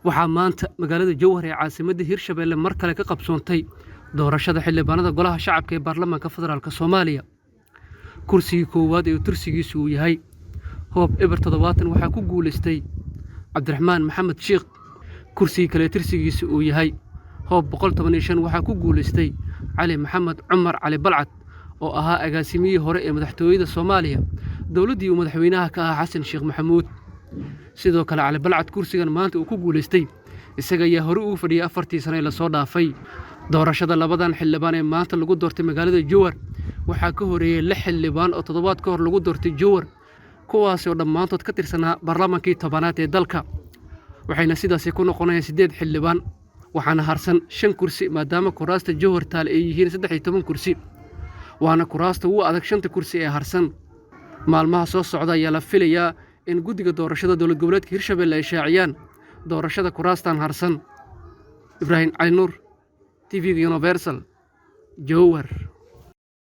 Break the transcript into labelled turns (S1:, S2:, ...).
S1: Waxaa maanta magaalada Jowhar ee caasimadda Hirshabelle mar kale ka qabsoontay doorashada xildhibaanada Golaha Shacabka ee Baarlamaanka Federaalk Soomaaliya. Kursigii koowaad ee tursigiisu uu yahay hoob eber 70 waxaa ku guulaystay Cabdiraxmaan Maxamed Sheikh. Kursigii kale tirsigiisu uu yahay hoob 115 waxaa ku guulaystay Cali Maxamed Cumar Cali Balcad, oo ahaa agaasimihii hore ee madaxtooyada Soomaaliya dowladdii uu madaxweynaha ka ahaa Xasan Sheekh Maxamuud. Sidoo kale Cali Balcad kursigan maanta uu ku guulaystay isaga ayaa hore ugu fadhiyay 4tii sano ee lasoo dhaafay. Doorashada labadan xildhibaan ee maanta lagu doortay magaalada Jowhar waxaa ka horeeyey 6 xildhibaan oo toddobaad ka hor lagu doortay Jowhar, kuwaasi oo dhammaantood ka tirsanaa baarlamaankii 10aad ee dalka, waxayna sidaasi ku noqonayaan 8 xildhibaan. Waxaana harsan 5 kursi, maadaama kuraasta Jowhar taal ay yihiin 13 kursi, waana kuraasta ugu adag 5ta kursi ee harsan. Maalmaha soo socda ayaa la filayaa in guddiga doorashada dowlad goboleedka Hirshabelle ay shaaciyaan doorashada kuraastan harsan. Ibraahim Cali Nuur, TV-ga Universal, Jowhar.